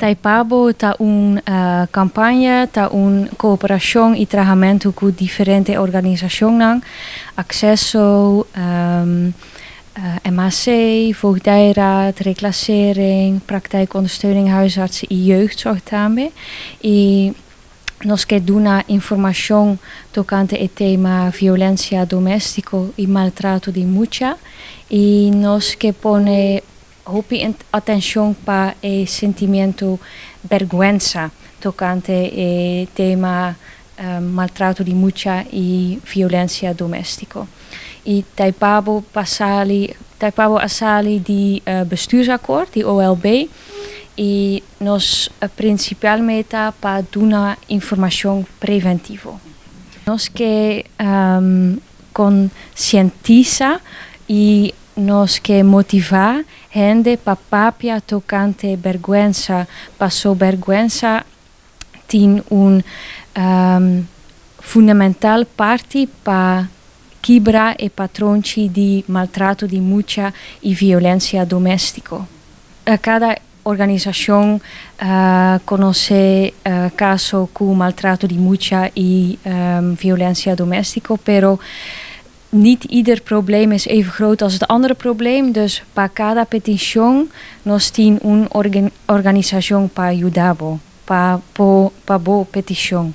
Tei Pa Bo ta un campaña, ta un cooperacion y trahamento cu diferente organisacionnan, Acceso, MHC, Voogdijraad, Reclassering, Praktijkondersteuning Huisartsen y Jeugdzorg tambe. Y nos ke duna informacion tocante e tema violencia domestico y maltrato di mucha. Y nos ke pone hopi atencion pa e sentimento berguensa tocante e tema maltrato di mucha y violencia domestico. Y Tei Pa Bo a sali, Tei Pa Bo a sali di bestuursakkoord, di OLB. Y nos principal meta pa duna informacion preventivo. Nos ke concientisa y nos ke motiva hende pa papia tocante berguensa, paso berguensa tin un fundamental parti pa kibra e patronchi di maltrato di mucha y violencia domestico. Cada organisacion conoce caso cu maltrato di mucha y violencia domestico, pero niet ieder probleem is even groot als het andere probleem. Dus pa cada peticion nos tin un organisacion pa yuda bo, pa bo peticion.